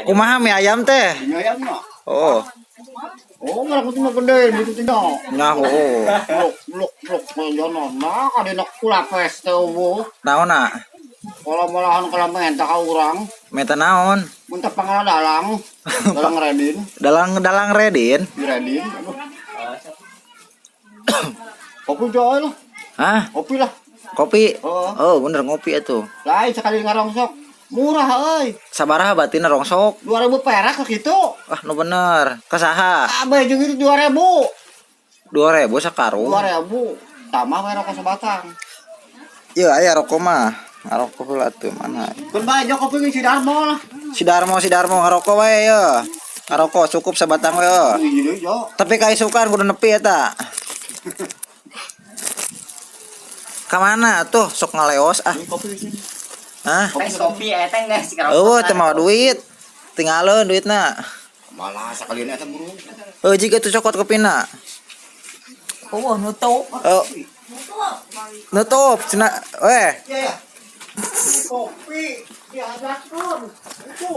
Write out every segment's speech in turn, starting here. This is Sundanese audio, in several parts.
Kumaha mie ayam teh? Mie ayam mah. Oh, Oh, malah kudu mah gede gitu tidak. Nah, oh. Blok blok blok jono. Nah, kadina kulapes teh eueuh. Naonna? Kalau malahan kalau menta ka urang, Meta naon? mun teh pangala dalang. Dalang redin, Dalang dalang redin? Di redin. Aduh. Kopi joy lah, Hah? kopi lah. Kopi? Oh. Oh, bener ngopi atuh. Lain sekali ngarongsok. Murah euy. Sabaraha batina rongsok? 2000 perak ke kitu. Ah, nu bener. Ka saha? Abe jeung itu 2000. 2000 sakarung. 2000. Tambah we rokok sebatang. Ieu aya rokok mah. Ngarokok heula atuh mana. Keun bae jo kopi si Darmo lah. Si Darmo, si Darmo ngarokok wae ye. Ngarokok cukup sabatang we. Ye. Iya jo. Tapi kaisukan kudu nepi eta. Ka mana tuh sok ngaleos ah? Ini kopi di sini. Hah? Teh kopi eta geus Eueuh teu mawa duit. Tinggalin duitna. Malah sekali ini eta buru. Heuh jika tuh cokot kopina. Oh, nutup. Oh. Nutup cenah weh. Iya ya. Kopi dihadapkeun. Itu.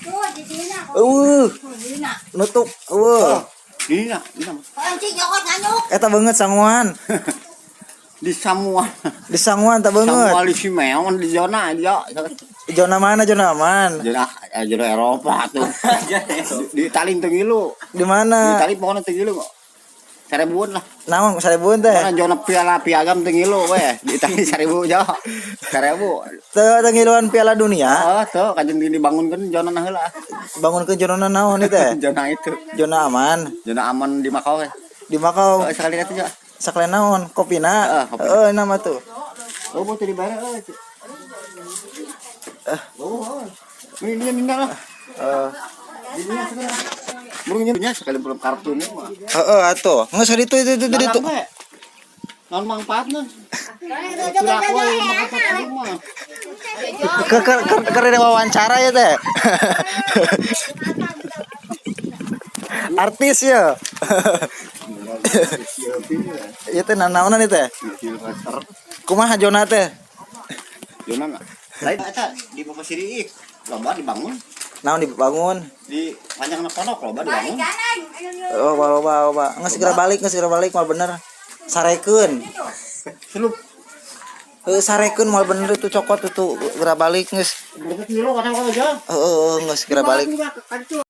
Tuh, di sini. Eueuh, Dina. nutup. Eueuh. Dina, dina. Anjing nyokot nganyuk. Eta beungeut sanguan. Di Samuan. Di sanguan tah beungeut. Samuan di Simeon di zona dia. Zona mana zona aman? Zona zona Eropa tuh. Di Itali teu ngilu. Di Di mana? Itali pokoknya teu ngilu kok. Seribuan lah. Naon seribuan teh? Mana zona piala piagam teu ngilu we. Di Itali 1000 jo. 1000. Teu teu ngiluan Piala Dunia. Oh, tuh kajian dibangunkeun zona nah heula. Bangunkeun zona naon ieu teh? Zona itu. Zona aman. Zona aman di Makau we. Di Makau Oh, sekali itu jo. sakalian naon? Kopina. Heeh, kopi. Heeh, nama tuh. Oh, mau dibayar euy. Oh, oh. Ini ini lah. Heeh. Ini sekarang. Burungnya sekali belum kartunnya mah. Heeh atuh. Geus itu itu itu itu. Non manfaatna. Kira aku yang manfaat mah. Ke wawancara ya teh. Artis ya. Ieu teh nanaonan ieu teh? Kumaha zona teh? Zona nggak? Lain eta di Bapak Siri loba dibangun Naon dibangun? di panjang pondok loba dibangun. Oh, loba loba loba. Geus segera balik, geus segera balik moal bener. Sarekeun. Selup. Heuh, sarekeun moal bener itu cokot itu segera balik geus. Berapa kilo kadang-kadang aja. Heeh, geus segera balik. Kan itu.